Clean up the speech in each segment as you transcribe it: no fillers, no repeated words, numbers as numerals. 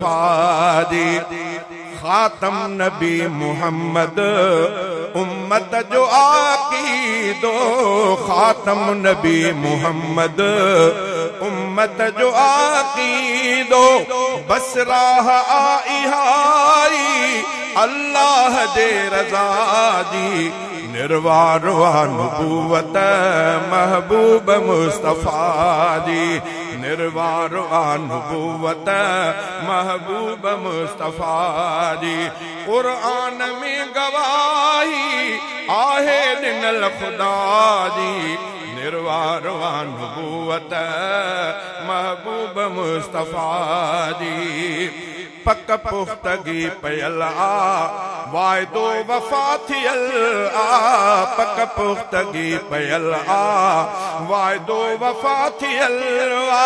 مصطفيٰ جي خاتم نبي محمد امت جو عقيدو خاتم نبي محمد امت جو عقيدو بس راهه آ اها ئي الله جي رضا جي نروار آ نبوت محبوب مصطفيٰ جي نروار آ نبوت محبوب مصطفيٰ جي قرآن ۾ گواهي آهي ڏنل خدا جي نروار آ نبوت محبوب مصطفيٰ جي پڪ پختگي پيل آ، واعدو وفا ٿيل آ، پڪ پختگي پيل آ، واعدو وفا ٿيل آ،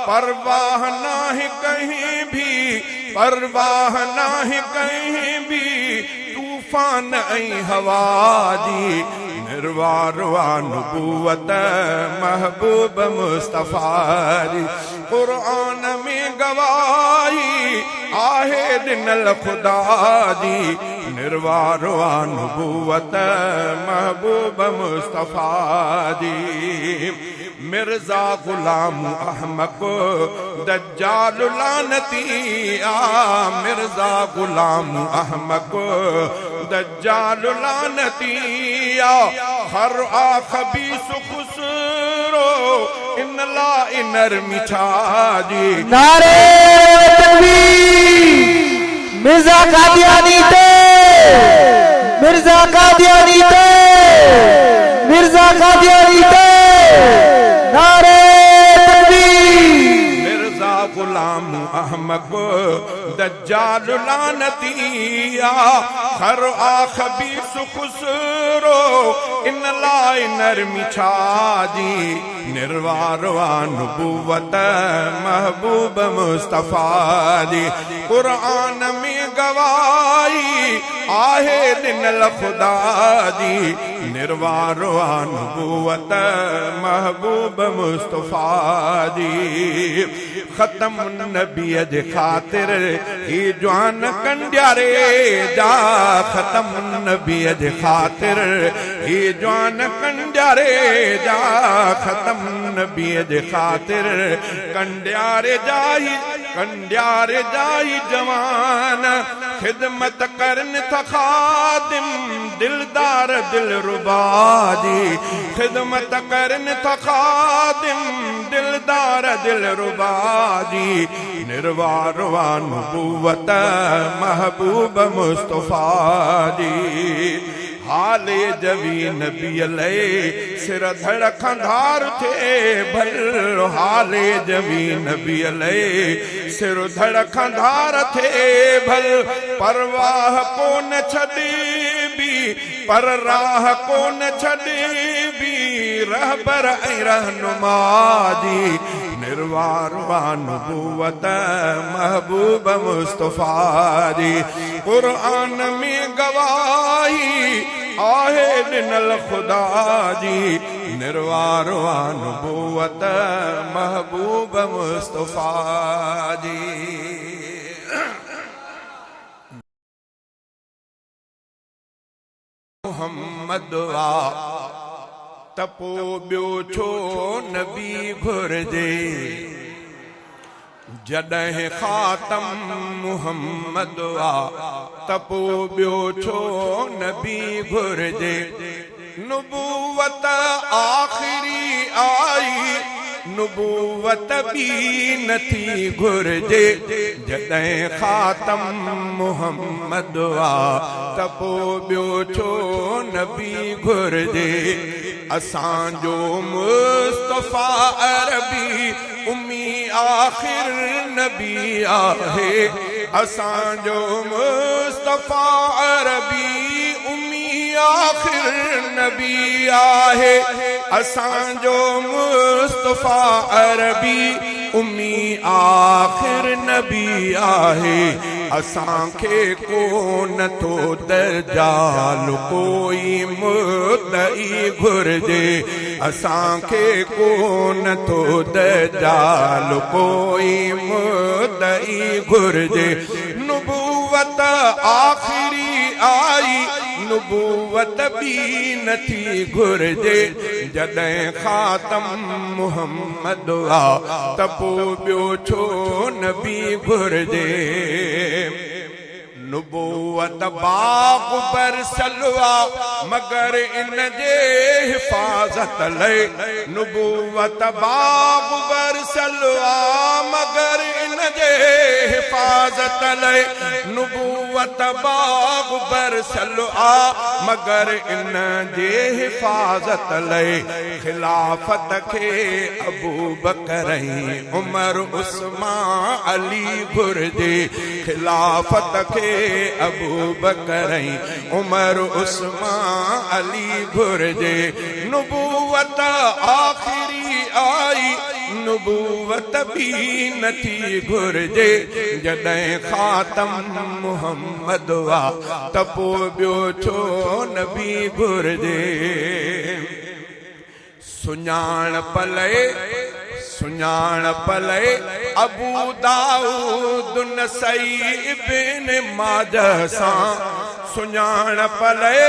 پرواهه ناهي ڪنهن ڀي، پرواهه ناهي ڪنهن ڀي، طوفان ۽ هوا جي، نروار آ نبوت محبوب مصطفيٰ جي. قرآن ۾ گواهي آهي ڏنل خدا جي نروار آ نبوت محبوب مصطفيٰ جي مرزا غلام احمق دجال لعنتي آ مرزا غلام احمق دجال لعنتي آ خر آ خبيث خسرو ان لاء نرمي ڇا جي. نعري تڪبير مرزا قادياني تي مرزا قادياني تي مرزا قادياني تي نعري تڪبير. مرزا غلام احمق دجال لعنتي آ خر آ خبيث خسرو ان لاء نرمي ڇا جي نروار آ نبوت محبوب مصطفيٰ جي قرآن ۾ گواهي آهي ڏنل خدا جي نروار آ نبوت محبوب مصطفيٰ جي ختم النبيء جي خاطر هي جوان ڪنڊياري جا ختم النبيء جي خاطر هي جوان ڪنڊياري جا ختم النبيء جي خاطر ڪنڊياري جا هي ڪنڊياري جا هي جوان خدمت ڪرن ٿا خادم دلدار دلربا جي خدمت ڪرن ٿا خادم دلدار دلربا جي نروار آ نبوت محبوب مصطفيٰ جي حال جوي نبي لئي سر ڌڙ کان ڌار ٿئي ڀل حال جوي نبي لئي سر ڌڙ کان ڌار ٿئي ڀل پرواهه ڪونه ڇڏبي پر راهه ڪونه ڇڏبي رهبر ۽ رهنما جي نروار آ نبوت محبوب مصطفيٰ جي قرآن ۾ گواهي آهي ڏنل خدا جي نروار آ نبوت محبوب مصطفيٰ جي. محمد آ ته پو ٻيو ڇو نبي گهرجي جڏهن خاتم محمد آ ته پو ٻيو ڇو نبي گهرجي نبوت آخري آئي نبوت ٻي نه ٿي گهرجي جڏهن خاتم محمد آ ته پو ٻيو ڇو نبي گهرجي اسان جو مصطفيٰ عربي امي آخر نبي آهي اسان جو مصطفيٰ عربي امي آخر نبي آهي اسان جو مصطفيٰ عربي امي آخر نبي آهي. اسان کي ڪونه ٿو دجال ڪوئي مدعي گهرجي. اسان کي ڪونه ٿو دجال ڪوئي مدعي گهرجي. نبوت آخري آئي، نبوت ٻي نٿي گهرجي. جڏهن خاتم محمد آ ته پو ٻيو ڇو نبي گهرجي. نبوت باغ برسل آ مگر ان جي حفاظت لئي. نبوت باغ برسل آ مگر ان جي حفاظت لئي. نبوت باغ برسل آ مگر ان جي حفاظت لئي. خلافت کي ابوبڪر ۽ عمر عثمان علي گهرجي. خلافت کي ابوبڪر ۽ عمر عثمان علي گهرجي. نبوت آخري آئي، نبوت ٻي نٿي گهرجي. جڏهن خاتم محمد آ ته پوء ٻيو ڇو نبي گهرجي. سڃاڻپ لئي، سڃاڻپ لئي، ابو دائود نسائي ابن ماجه سان. سڃاڻپ لئي،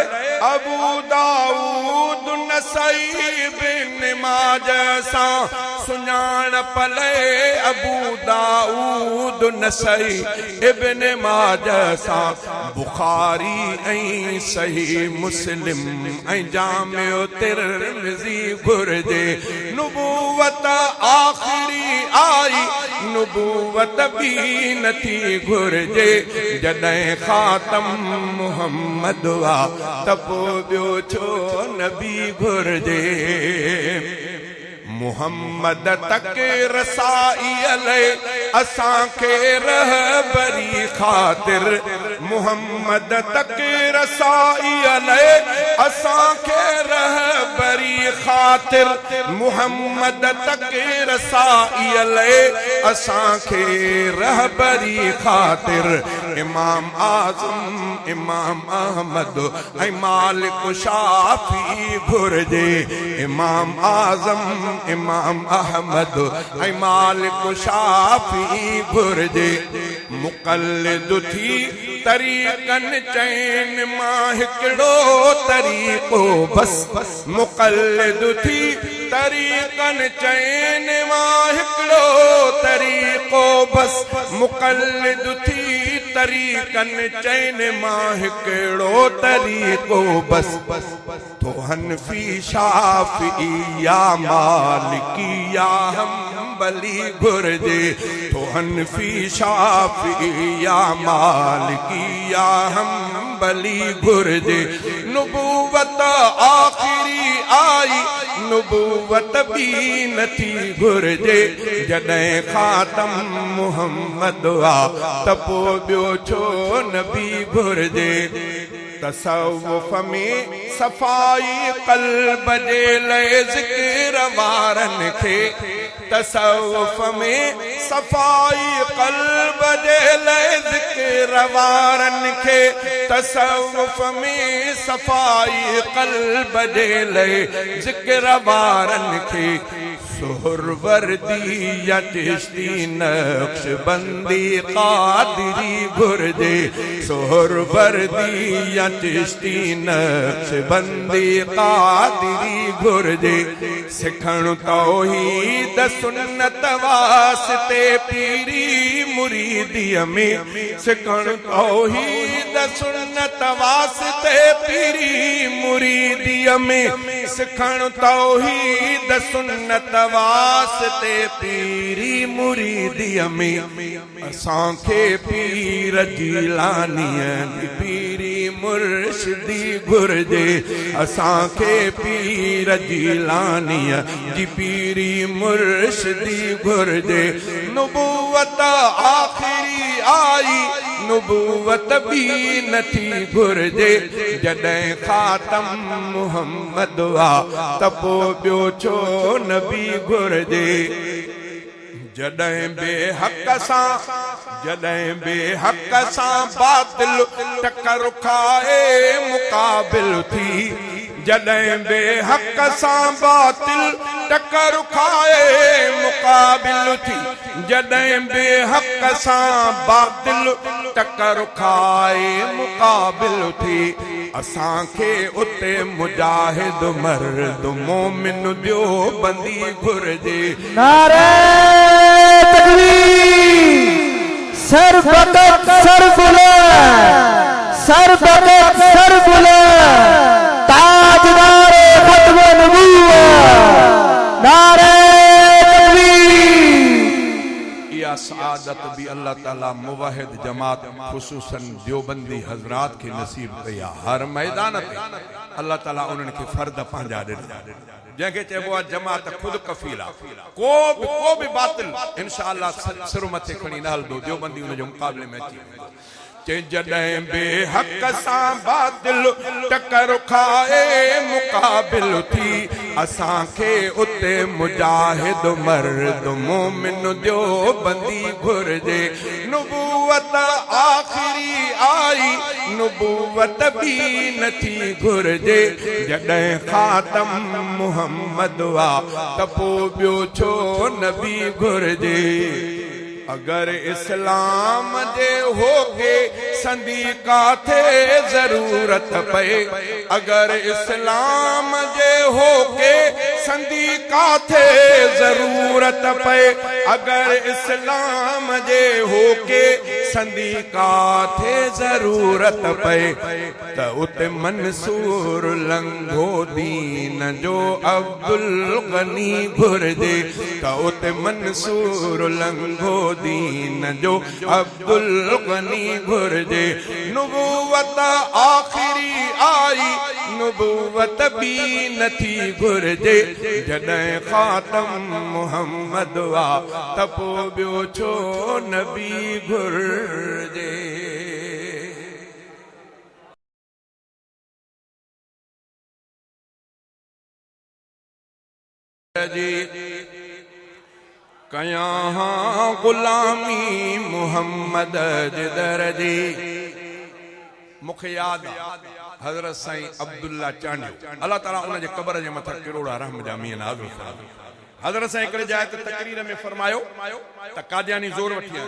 ابو دائود نسائي ابن ماجه سان. سڃاڻپ لئي، ابو دائود نسائي ابن ماجه سان. بخاري ۽ صحيح مسلم ۽ جامع ترمذي گهرجي. نبوت آخري آئي، نبوت ٻي نٿي گهرجي. جڏهن خاتم محمد آ ته پوء ٻيو ڇو نبي گهرجي. محمد تڪ رسائي لئي اسان کي رهبري خاطر. محمد تڪ رسائي لئي اسان کي رهبري خاطر. محمد تڪ رسائي لئي اسان کي رهبري خاطر. امام اعظم امام احمد ۽ مالڪ شافعي گهرجي. امام اعظم امام احمد ۽ مالڪ شافعي گهرجي. مقلد ٿي طريقن چئن مان هڪڙو طريقو بس. مقلد ٿي طريقن چئن مان هڪڙو طريقو بس. مقلد ٿي طريقن چئن مان هڪڙو طريقو بس. ٿو حنفي شافعي يا مالڪي يا حنبلي گهرجي. ٿو حنفي شافعي يا مالڪي يا حنبلي گهرجي. نبوت آخري آئي، نبوت ٻي نٿي گهرجي. جڏهن خاتم محمد آ ته پوء ٻيو ڇو نبي گهرجي. تصوف ۾ صفائي قلب جي لئه ذڪر وارن کي. تصوف ۾ صفائي قلب جي لئه ذڪر وارن کي. تصوف ۾ صفائي قلب جي لئه ذڪر وارن کي. سهروردي يا چشتي نقشبندي قادري گهرجي. سهروردي يا چشتي نقشبندي قادري گهرجي. سکڻ توحيد سنت واسطي پيري مريديء ۾. سکڻ توحيد سنت واسطي پيري مريديء ۾. سکڻ توحيد سنت واسطي پيري مريديء ۾. اسان کي پير جيلانيء جي پيري مرشدي گهرجي. اسان کي پير جيلانيء جي پيري مرشدي گهرجي. نبوت آخري آئي، نبوت ٻي نٿي گهرجي. جڏهن خاتم محمد آ ته پوء ٻيو ڇو نبي گهرجي. جڏهن بي حق سان جڏهن بي حق سان باطل ٽڪر کائي مقابل ٿي جڏهن بي حق سان باطل ٽڪر کائي مقابل ٿي جڏهن بي حق سان باطل ٽڪر کائي مقابل ٿي اسان کي اتي مجاهد مرد مومن ديو بندي گهرجي. نعري تڪبير سر بڪت سر بلند سر بڪت سر بلند تاجدار ختم نبوت نعري تڪبير. اها سعادت به الله تعالي موحد جماعت خصوصا ديوبندي حضرات کي نصيب ڪئي آهي. هر ميدان تي الله تعالي انهن کي فرد پنهنجا ڏنا. جنهن کي چئبو آهي جماعت خود ڪفيل آهي. ڪو به ڪو به باطل انشاء الله سر مٿي کڻي نه هلندو، ديوبندي ان جي مقابلي ۾ اچي ويندو. چي جڏهن به حق سان باطل ٽڪر کائي مقابل ٿي، اسان کي اتي مجاهد مرد مومن ديوبندي گهرجي. نبوت آخري آئي، نبوت ٻي نه ٿي گهرجي. جڏهن خاتم محمد آ ته پو ٻيو ڇو نبي گهرجي. اگر اسلام جي هوڪي سندي ڪاٿي ضرورت پئي، اگر اسلام جي هوڪي سندي ڪاٿي ضرورت پئي، اگر اسلام جي هوڪي سندي ڪاٿي ضرورت پئي ته اتي منصور لنگهو دين جو عبدالغني گهرجي ته اتي منصور لنگهو دين جو عبدالغني گهرجي. نبوت آخري آئي نبوت ٻي نه ٿي گهرجي. جڏهن خاتم محمد آ ته پو ٻيو ڇو نبي گهرجي. جي ڪيان ها غلامي محمد جي در جي. مون کي ياد آ حضرت سائين عبدالله چانڊيو الله تعالي ان جي قبر جي مٿان ڪروڙها رحم جا مينهن نازل فرمائي. حضرت سائين هڪڙي جاء تي تقرير ۾ فرمايو ته قادياني زور وٺي آيا.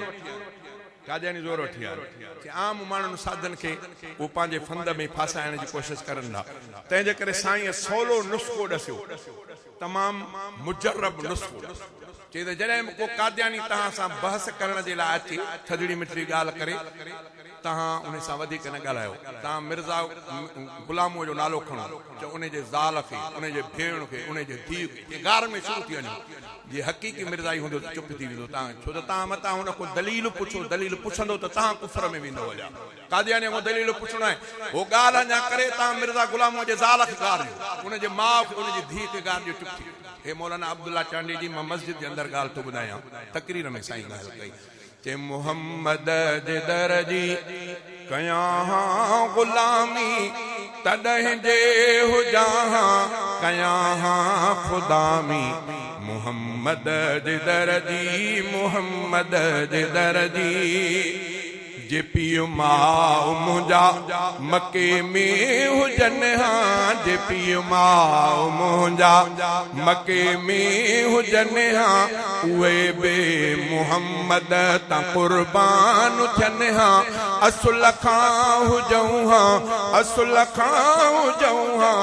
قادياني زور وٺي آيا. چي عام ماڻهن سادن کي هو پنهنجي ڦند ۾ ڦاسائڻ جي ڪوشش ڪرن ٿا. تنهن جي ڪري سائينء سولو نسخو ڏسيو. تمام مجرب نسخو. چي ته جڏهن به ڪو قادياني توهان سان بحث ڪرڻ جي لاء اچي، ٿڌڙي مٺڙي ڳالهه ڪري، توهان انهي سان وڌيڪ نه ڳالهايو. توهان مرزا غلاموء جو نالو کڻو، چئو انهي جي زال کي، انهي جي ڀيڻ کي، انهي جي ڌيء کي، چي غار ۾ شروع ٿي وڃو. جي حقيقي مرزائي هوندو ته چپ ٿي ويندو تان ڇو ته تان متان هن کان دليل پڇو دليل پڇندو ته تان ڪفر ۾ ويندو هليا قادياني کان دليل پڇڻو آهي هو ڳالهه اڃا ڪري تان مرزا غلام جي زال کي گار ڏيو ان جي ماء کي ان جي ڌيء کي گار ڏيو چپ ٿي ويندو هي مولانا عبدالله چانڊيي جي مان مسجد جي اندر ڳالهه ٿو ٻڌايان تقرير ۾ سائين ڳالهه ڪئي چي محمد جي در جي ڪيان ها غلامي تڏهن جي هجان ها ڪيان ها خدامي محمد جي در جي محمد جي در جي. جي پيء ماء منهنجا مڪي ۾ هجن ها جي پيء ماء منهنجا مڪي ۾ هجن ها اهي به محمد تان قربان ٿين ها اصل کان هجون ها اصل کان هجون ها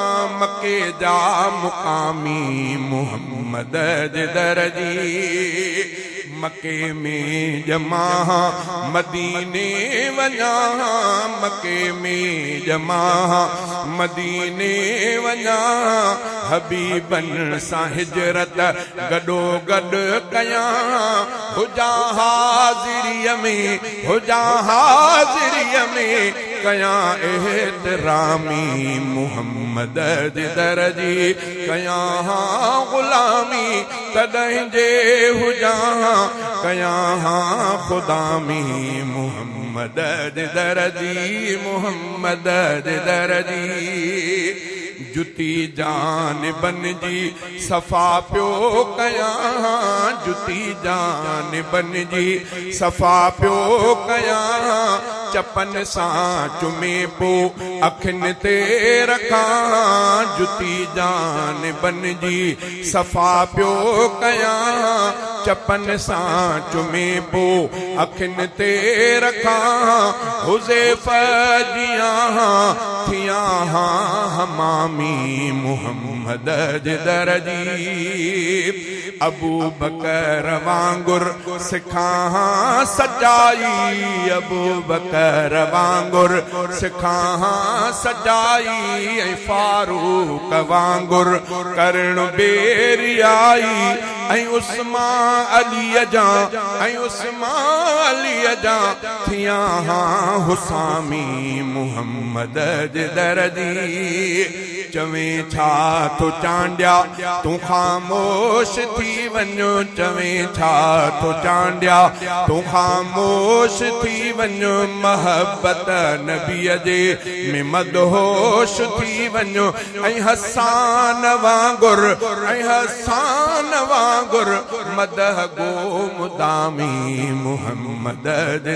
مڪي جا مقامي محمد جي در جي مڪي ۾ ڄمان ها مديني وڃان ها مڪي ۾ ڄمان ها مديني وڃان ها حبيبن سان هجرت گڏو گڏ ڪيان ها هجان حاضريء ۾ هجان حاضريء ۾ ڪيان احترامي محمد جي در جي ڪيان ها غلامي تڏهن جي هجان ها ڪيان ها خدامي محمد جي در جي محمد جي در جي. جتي جان بنجي صفا پيو ڪيان جتي جان بنجي صفا پيو ڪيان چپن سان چمي پو اکين تي رکان جتي جان بنجي صفا پيو ڪيان چپن سان چمي پو اکين تي رکان حذيفه جيان ٿيان ها حمامي محمد جي در جي ابوبڪر وانگر سکان ها سچائي ابوبڪر وانگر سکان ها سچائي ۽ فاروق وانگر ڪرڻ بي ريائي ۽ عثمان علي جان ۽ عثمان علي جان ٿيان ها حسامي محمد جي در جي چوين ڇا ٿو چانڊيا تون خاموش ٿي وڃ چوين ڇا ٿو چانڊيا تون خاموش ٿي وڃ محبت نبي جي ۾ مدهوش ٿي وڃ ۽ حسان وانگر ۽ حسان وانگر مدح گو مدامي محمد جي.